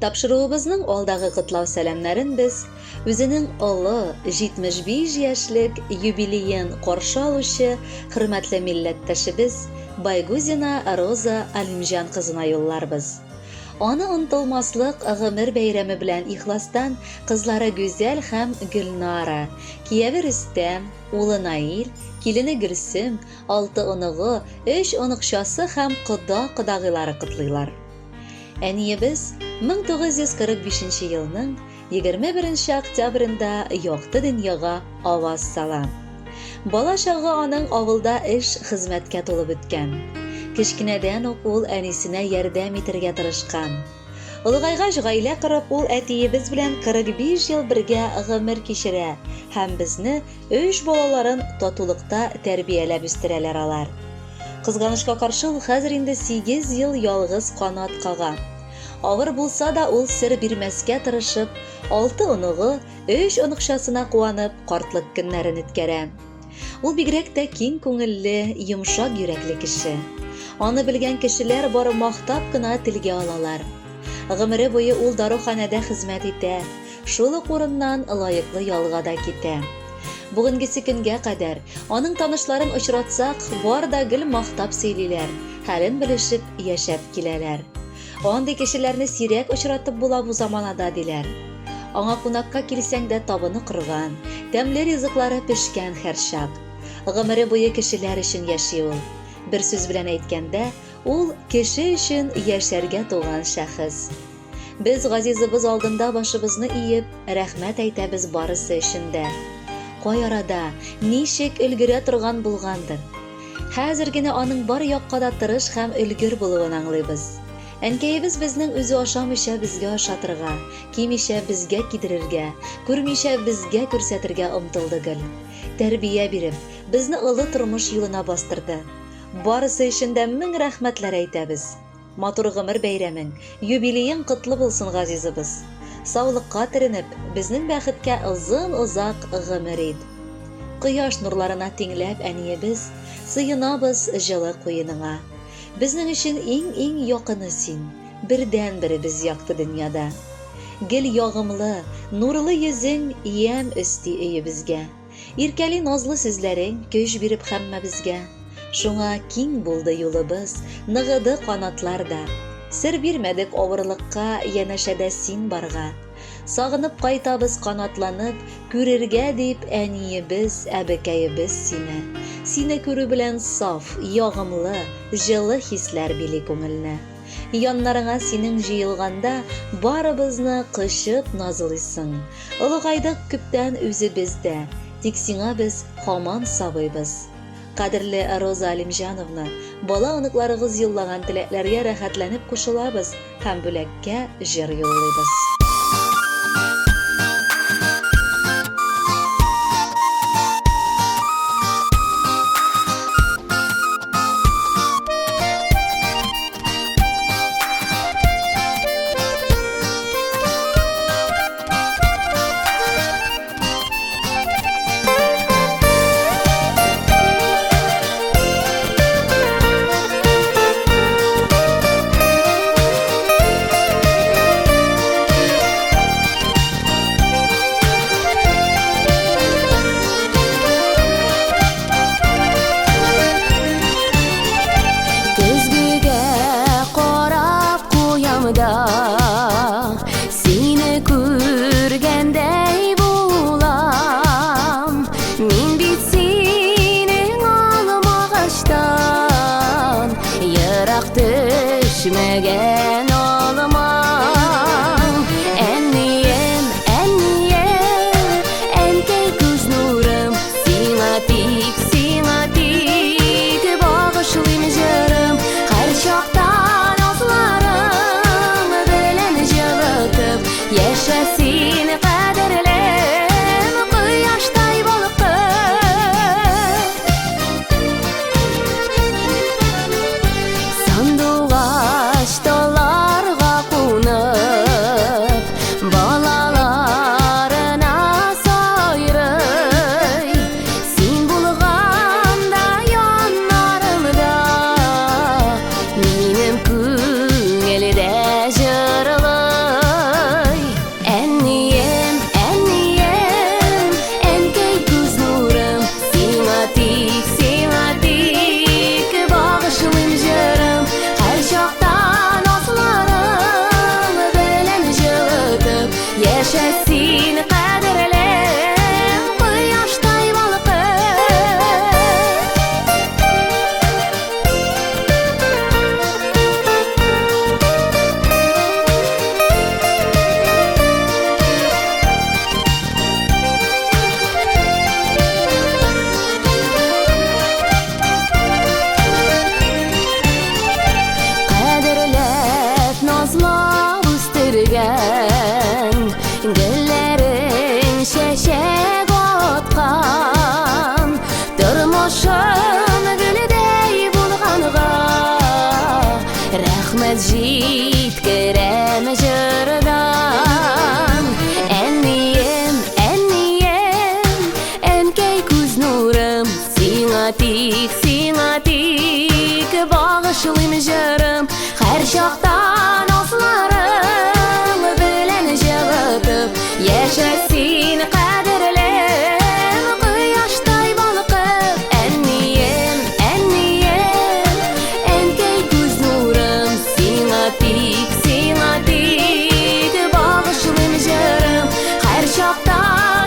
Тапшыруыбызның алдагы котлау сәламнәрен без үзенең олы, 75 яшьлек юбилеен каршы алучы хөрмәтле милләттәшебез Байгузина Роза Алимҗан кызына юлларбыз. Аны онытылмаслык гомер бәйрәме белән ихластан кызлары Гүзәл һәм Гөлнара, кияве Рөстәм, улы Наил, килене Гөлсем, алты оныгы, өч оныкчасы һәм кода-кодагыйлары котлыйлар. Әниебез 1945 елның 21 октябрендә якты дөньяга аваз сала. Бала чагы аның авылда эш, хезмәткә тулып үткән. Кечкенәдән үк ул әнисенә ярдәм итәргә тырышкан. Олыгайгач гаилә корып, ул әтиебез белән 45 ел бергә гомер кичерә һәм безне, өч балаларын татулыкта тәрбияләп үстерәләр алар. Кызганычка каршы, ул хәзер инде 8 ел ялгыз канат кага. Авыр булса да, ул сер бирмәскә тырышып, алты оныгы, өч оныкчасына куанып, картлык көннәрен үткәрә. Ул бигрәк тә киң күңелле, йомшак йөрәкле кеше. Аны белгән кешеләр бары мактап кына телгә алалар. Гомере буе ул даруханәдә хезмәт итә, шул ук урыннан лаеклы ялга да китә. Бүгенгесе көнгә кадәр, аның танышларын очратсак, бар да гел мактап сөйлиләр, хәлен белешеп яшәп киләләр. Андый кешеләрне сирәк очратып була бу заманада, диләр. Аңа кунакка килсәң дә табыны корган, тәмле ризыклары пешкән һәрчак. Гомере буе кешеләр өчен яши ул. Бер сүз белән әйткәндә, ул кеше өчен яшәргә туган шәхес. Без газизыбыз алдында башыбызны иеп, рәхмәт әйтәбез барысы өчен дә. Кай арада, ничек өлгерә торган булгандыр. Хәзер генә аның бар якка да тырыш һәм өлгер булуын аңлыйбыз. Әнкәебез безнең үзе ашамыйча безгә ашатырга, кимичә безгә кидерергә, күрмичә безгә күрсәтергә омтылды гел. Тәрбия биреп, безне олы тормыш юлына бастырды. Барысы өчен дә мең рәхмәтләр әйтәбез. Матур гомер бәйрәмең, юбилеең котлы булсын, газизыбыз! Саулыкка төренеп, безнең бәхеткә озын-озак гомер ит. Кояш нурларына тиңләп, әниебез, сыенабыз җылы куеныңа. Безнең өчен иң-иң якыны син, бердәнберебез якты дөньяда. Гел ягымлы, нурлы йөзең ямь өсти өебезгә. Иркәли назлы сүзләрең, көч биреп һәммәбезгә. Шуңа киң булды юлыбыз, ныгыды канатлар да. Сер бирмәдек авырлыкка, янәшәдә син барга. Сагынып кайтабыз канатланып, күрергә дип әниебез, әбекәебез сине. Сине күрү белән саф, ягымлы, җылы хисләр били күңелне. Яннарыңа синең җыелганда, барыбызны кочып назлыйсың. Олыгайдык күптән үзебез дә, тик сиңа без һаман сабыйбыз. Кадерле Роза Алимҗановна, бала-оныкларыгыз юллаган теләкләргә рәхәтләнеп кушылабыз һәм бүләккә җыр юллыйбыз. Көзгегә карап куям да, сине күргәндәй булам. Мин бит синең алмагачтан ерак төшмәгән алмам. Әнием, әнием, әнкәй күз нурым, Сиңа тик, сиңа тик багышлыйм җырым. Һәр чакта назларың белән җылытып, яшә син, кадерлем, кояштай балкып. Сандугач тала Рәхмәт җиткерәм җырдан. Әнием, әнием, әнкәй күз нурым, сиңа тик, сиңа тик багышлыйм җырым. Һәр чакта назларың белән җылытып, яшә син, кадерлем, кояштай балкып. Әнием, әнием, әнкәй күз нурым, сиңа тик, сиңа тик багышлыйм җырым. Һәр чакта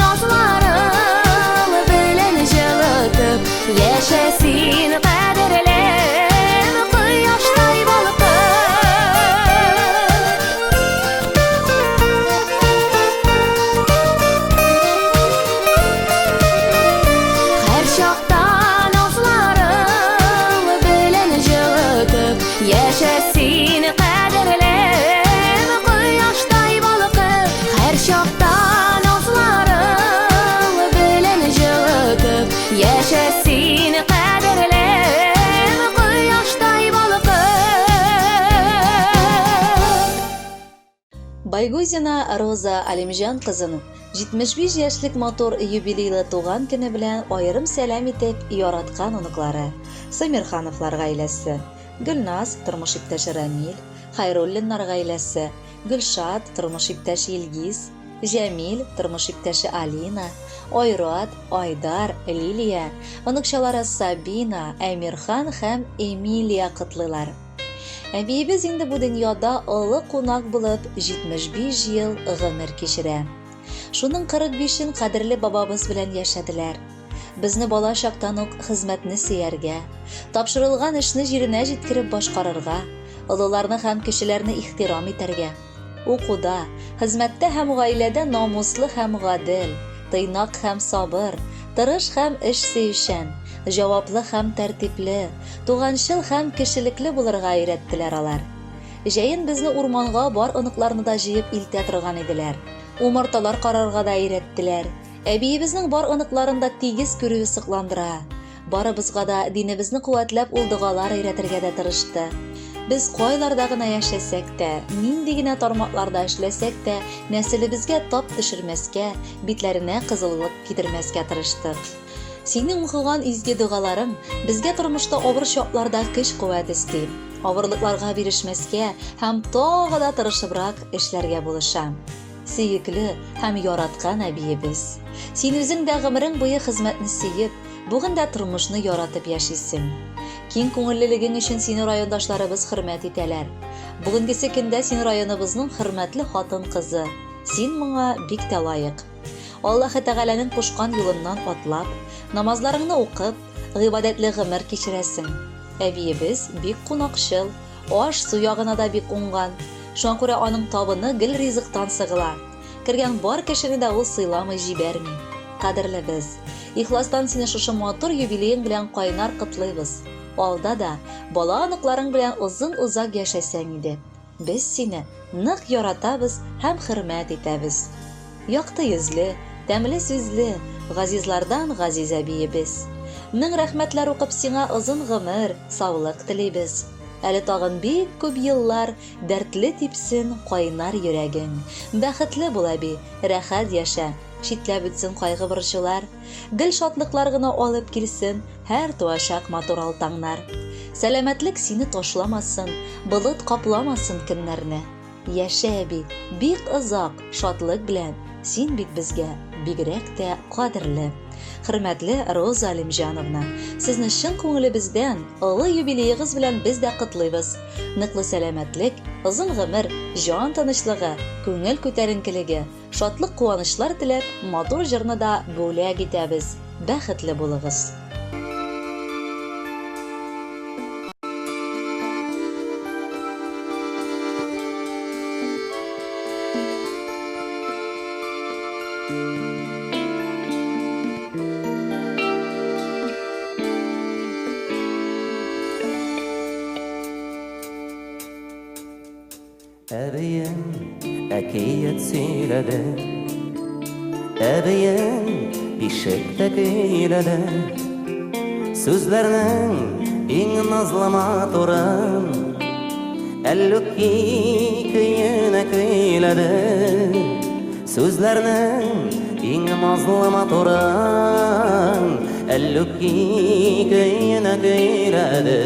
назларың белән җылытып, яшә син, кадерлем, кояштай балкып. Һәр чакта назларың белән җылытып, яшә син, кадерлем, кояштай балкып. Һәр чакта назларың белән җылытып, яшә син, кадерлем, кояштай балкып. Байгузина Роза Алимҗан кызын 75 яшьлек матур юбилейлы туган көне белән аерым сәлам итеп яраткан оныклары Самирхановлар гаиләсе, Гөлназ, тормыш иптәше Рамил, Хайруллиннар гаиләсе, Гөлшат, тормыш иптәше Илгиз, Җәмил, тормыш иптәше Алина, Айрат, Айдар, Лилия, оныкчалары Сабина, Әмирхан һәм Эмилия котлыйлар. Әбиебез инде бу дөньяда олы кунак булып 75 ел гомер кичерә. Шуның 45-ен кадерле бабабыз белән яшәделәр. Безне бала чактан ук хезмәтне сөяргә, тапшырылган эшне җиренә җиткереп башкарырга, олыларны һәм кечеләрне ихтирам итәргә, укуда, хезмәттә һәм гаиләдә намуслы һәм гадел, тыйнак һәм сабыр, тырыш һәм эш сөючән, җаваплы һәм тәртипле, туганчыл һәм кешелекле булырга өйрәттеләр алар. Җәен безне урманга бар оныкларны да җыеп илтә торган иделәр. Умарталар карарга да өйрәттеләр. Әбиебезнең бар оныкларын да тигез күрүе сокландыра. Барыбызга да динебезне куәтләп ул догалар өйрәтергә дә тырышты. Без кайларда гына яшәсәк тә, нинди генә тармакларда эшләсәк тә, нәселебезгә тап төшермәскә, битләренә кызыллык китермәскә тырыштык. Синең укыган изге догаларың безгә тормышта авыр чакларда көч-куәт өсти, авырлыкларга бирешмәскә һәм тагы да тырышыбрак эшләргә булыша. Сөекле һәм яраткан әбиебез! Син үзең дә гомерең буе хезмәтне сөеп, бүген дә тормышны яратып яшисең. Киң күңеллелегең өчен сине райондашларыбыз хөрмәт итәләр. Бүгенгесе көндә син районыбызның хөрмәтле хатын-кызы. Син моңа бик тә лаек. Аллаһы Тәгаләнең кушкан юлыннан атлап, намазларыңны укып, гыйбадәтле гомер кичерәсең. Әбиебез бик кунакчыл, аш-су ягына да бик уңган. Шуңа күрә аның табыны гел ризыктан сыгыла. Кергән бар кешене дә ул сыйламый җибәрми. Кадерлебез, ихластан сине шушы матур юбилеең белән кайнар котлыйбыз. Алда да бала-оныкларың белән озын-озак яшәсәң иде. Без сине нык яратабыз һәм хөрмәт итәбез. Якты йөзле, тәмле сүзле, газизлардан газиз әбиебез. Мең рәхмәтләр укып сиңа озын гомер, саулык телибез. Әле тагын бик күп еллар дәртле типсен кайнар йөрәгең. Бәхетле бул, әби, рәхәт яшә, читләп үтсен кайгы-борчулар. Гел шатлыклар гына алып килсен һәр туачак матур ал таңнар. Сәламәтлек сине ташламасын, болыт капламасын көннәрне. Яшә, әби, бик озак, шатлык белән, син бит безгә бигрәк тә кадерле. Хөрмәтле Роза Алимҗановна, сезне чын күңелебездән олы юбилеегыз белән без дә котлыйбыз. Ныклы сәламәтлек, озын гомер, җан тынычлыгы, күңел күтәренкелеге, шатлык-куанычлар теләп, матур җырны да бүләк итәбез. Бәхетле булыгыз! Әбием әкият сөйләде, Әбием бишектә көйләде. Сүзләрнең иң назлы матурын. Әллүки көенә көйләде. Сүзләрнең иң назлы матурын Әллүки көенә көйләде.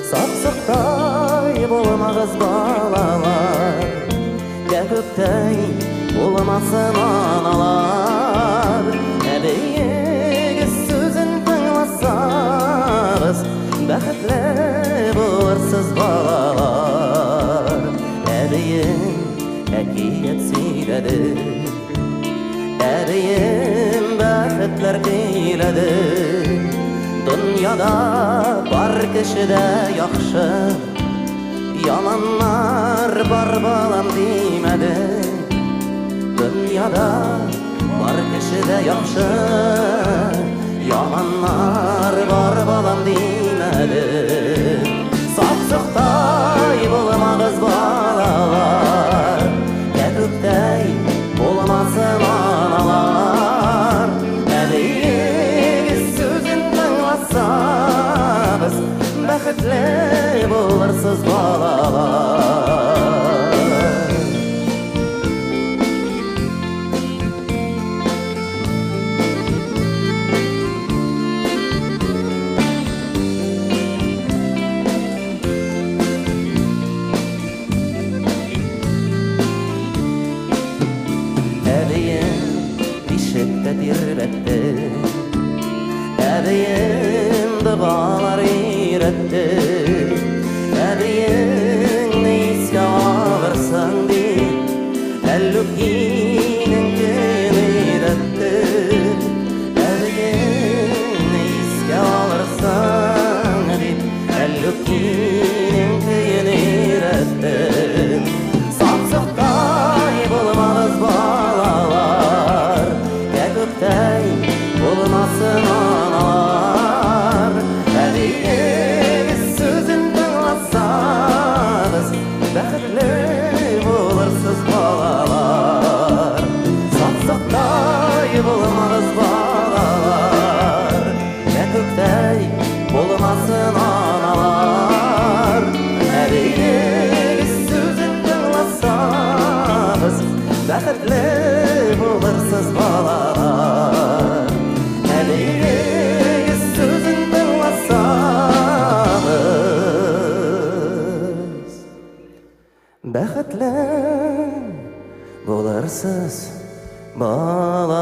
Сапсыктай булмагыз, балалар, Кәкүктәй булмасын аналар. Әбиегез сүзен тыңласагыз, Бәхетле булырсыз, балалар. Әбием әкият сөйләде, Әбием бәхетләр көйләде. Дөньяда бар кеше дә яхшы, Яманнар бар, балам, димәде. Дөньяда бар кеше дә яхшы, Яманнар бар, балам, димәде. Сапсыктай булмагыз, балалар, Кәкүктәй булмасын аналар. Әбиегез сүзен тыңласагыз, Бәхетле булырсыз, балалар. Әбием бишектә тирбәтте, Әбием догалар өйрәтте. Әбиеңне искә алырсың дип, Әллүкинең көен өйрәтте. Әбиеңне искә алырсың дип, Әллүкинең көен өйрәтте. Сапсыктай булмагыз, балалар, Кәкүктәй булмасын аналар. Әбиегез сүзен тыңласагыз, Бәхетле булырсыз, балалар. Сапсыктай булмагыз, балалар, Кәкүктәй булмасын аналар. Әбиегез сүзен тыңласагыз, Бәхетле булырсыз, балалар. Әбиегез сүзен тыңласагыз, Бәхетле булырсыз, балалар.